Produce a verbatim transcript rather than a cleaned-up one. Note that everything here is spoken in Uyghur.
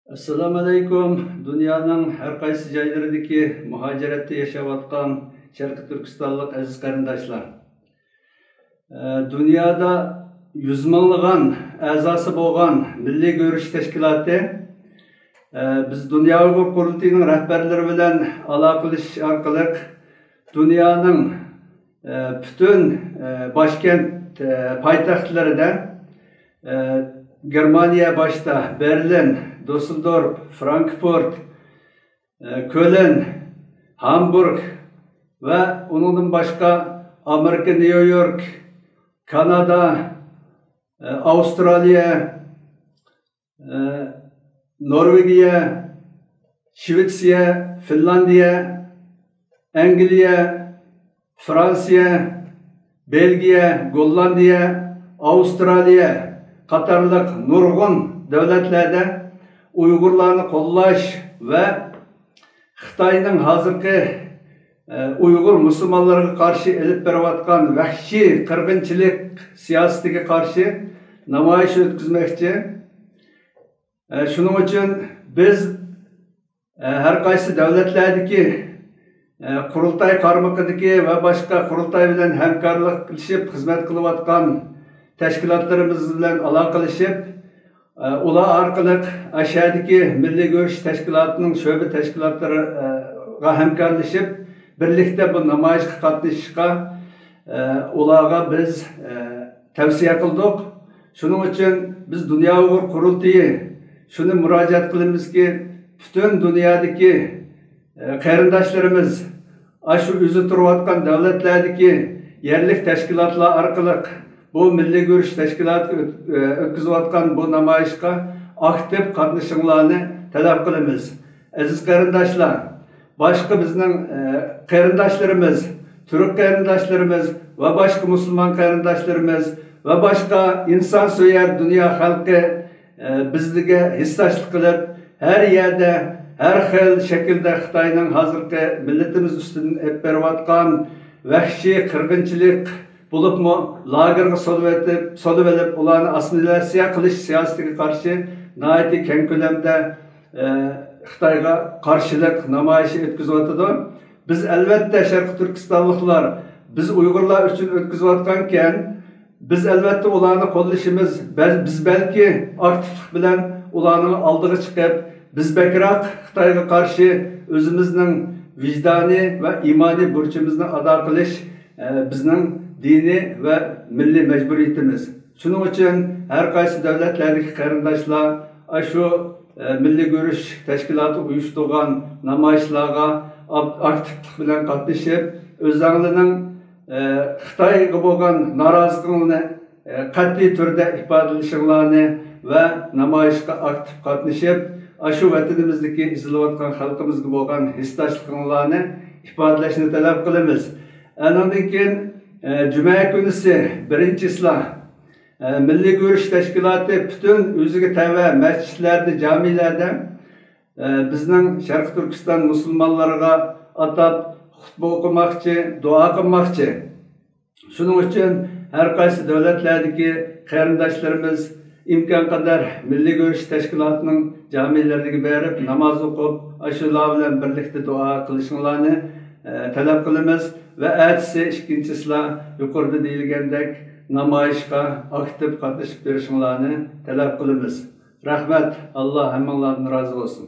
ئەسسالامۇئەلەيكۇم، دۇنيانىڭ ھەر قايسى جايلىرىدىكى مۇھاجىرەتتە ياشاۋاتقان شەرقىي تۈركىستانلىق ئەزىز قېرىنداشلار. ئە، دۇنيادا يۈز مىڭلىغان ئەزاسى بولغان مىللىي گۈرۈش تەشكىلاتى، ئە، بىز دۇنيا ئۇيغۇر قۇرۇلتىيىنىڭ رەھبەرلىرى بىلەن ئالاقىلىشىش ئارقىلىق دۇنيانىڭ، ئە، پۈتۈن، ئە، باشكەنت، ئە، پايتەختلىرىدە، ئە، گېرمانىيە باشتا بېرلىن، دوسسېلدورف، فرانكفورت، ئە، كۆلن، ھامبۇرگ ۋە ئۇنىڭدىن باشقا ئامېرىكا نيۇ يورك، كانادا، ئە، ئاۋسترالىيە، ئە، نورۋېگىيە، شىۋېتسىيە، فىنلاندىيە، ئەنگلىيە، فرانسىيە، بېلگىيە، گوللاندىيە، ئاۋسترالىيە قاتارلىق نۇرغۇن دۆلەتلەردە ئۇيغۇرلارنى قوللاش ۋە خىتاينىڭ ھازىرقى، ئە، ئۇيغۇر مۇسۇلمانلىرىغا قارشى ئېلىپ بېرىۋاتقان ۋەھشىي قىرغىنچىلىق سىياسىتىگە قارشى نامايىش ئۆتكۈزمەكچى. ئە، شۇنىڭ ئۈچۈن بىز، ئە، ھەر قايسى دۆلەتلەردىكى، ئە، قۇرۇلتاي قارمىقىدىكى ۋە باشقا قۇرۇلتاي بىلەن ھەمكارلىشىپ خىزمەت قىلىۋاتقان تەشكىلاتلىرىمىز بىلەن ئالاقىلىشىپ، ئە، ئۇلار ئارقىلىق ئەشەدىكى مىللىي گۈرۈش تەشكىلاتىنىڭ شۆبە تەشكىلاتلىرىغا ھەمكارلىشىپ، بىرلىكتە بۇ نامايىشقا قاتنىشىشقا، ئە، ئۇلارغا بىز، ئە، تەۋسىيە قىلدۇق. شۇنىڭ ئۈچۈن بىز دۇنيا ئۇيغۇر قۇرۇلتىيى شۇنى مۇراجىئەت قىلىمىزكى، پۈتۈن دۇنيادىكى، ئە، قېرىنداشلىرىمىز ئاشۇ ئۆزى تۇرۇۋاتقان دۆلەتلەردىكى يەرلىك تەشكىلاتلار ئارقىلىق بۇ مىللىي گۈرۈش تەشكىلاتى ئۆت-، ئۆتكۈزۈۋاتقان بۇ نامايىشقا ئاكتىپ قاتنىشىشىڭلارنى تەلەپ قىلىمىز. ئەزىز قېرىنداشلار، باشقا بىزنىڭ، ئە، قېرىنداشلىرىمىز، تۈرك قېرىنداشلىرىمىز ۋە باشقا مۇسۇلمان قېرىنداشلىرىمىز ۋە باشقا ئىنسانسۆيەر دۇنيا خەلقى، ئە، بىزگە ھېسداشلىق قىلىپ، ھەر يەردە، ھەر خىل شەكىلدە خىتاينىڭ ھازىرقى مىللىتىمىز ئۈستىدىن ئېلىپ بېرىۋاتقان ۋەھشىي قىرغىنچىلىق، بولۇپمۇ لاگېرغا سولىۋېتىپ، سولىۋېلىپ، ئۇلارنى ئاسسىمىلياتسىيە قىلىش سىياسىتىگە قارشى ناھايىتى كەڭ كۆلەمدە، ئە، خىتايغا قارشىلىق نامايىشى ئۆتكۈزۈۋاتىدۇ. بىز، ئەلۋەتتە، شەرقىي تۈركىستانلىقلار، بىز ئۇيغۇرلار ئۈچۈن ئۆتكۈزۈۋاتقانكەن، بىز، ئەلۋەتتە، ئۇلارنى قوللىشىمىز. بەل-، بىز، بەلكى، ئاكتىپلىق بىلەن ئۇلارنىڭ ئالدىغا چىقىپ، بىز بەكرەك خىتايغا قارشى ئۆزىمىزنىڭ ۋىجدانىي ۋە ئىمانىي بۇرچىمىزنى ئادا قىلىش، ئە، بىزنىڭ دىنىي ۋە مىللىي مەجبۇرىيىتىمىز. شۇنىڭ ئۈچۈن ھەر قايسى دۆلەتلەردىكى قېرىنداشلار ئاشۇ، ئە، مىللىي گۈرۈش تەشكىلاتى ئۇيۇشتۇرغان نامايىشلارغا ئاپ-، ئاكتىپلىق بىلەن قاتنىشىپ، ئۆزەڭلىنىڭ، ئە، خىتايغا بولغان نارازىلىقىڭلارنى، ئە، قەتئىي تۈردە ئىپادىلىشىڭلارنى ۋە نامايىشقا ئاكتىپ قاتنىشىپ، ئاشۇ ۋەتىنىمىزدىكى ئېزىلىۋاتقان خەلقىمىزگە بولغان ھېسداشلىقىڭلارنى ئىپادىلەشنى تەلەپ قىلىمىز. ئانىڭدىن كېيىن، ئە، جۈمە كۈنىسى، بىرىنچى چىسلا، ئە، مىللىي گۈرۈش تەشكىلاتى پۈتۈن ئۆزىگە تەۋە مەسچىتلەردە، جامىلەردە، ئە، بىزنىڭ شەرقىي تۈركىستان مۇسۇلمانلىرىغا ئاتاپ خۇتبە ئوقۇماقچى، دۇئا قىلماقچى. شۇنىڭ ئۈچۈن ھەر قايسى دۆلەتلەردىكى قېرىنداشلىرىمىز ئىمكانقەدەر مىللىي گۈرۈش تەشكىلاتىنىڭ جامىلىرىگە بېرىپ ناماز ئوقۇپ، ئاشۇلار بىلەن بىرلىكتە دۇئا قىلىشىڭلارنى، ئە، تەلەپ قىلىمىز ۋە ئەتىسى، ئىككىنچى چىسلا، يۇقىرىدا دېيىلگەندەك نامايىشقا ئاكتىپ قاتنىشىپ بېرىشىڭلارنى تەلەپ قىلىمىز. رەھمەت، ئاللا ھەممىڭلاردىن رازى بولسۇن.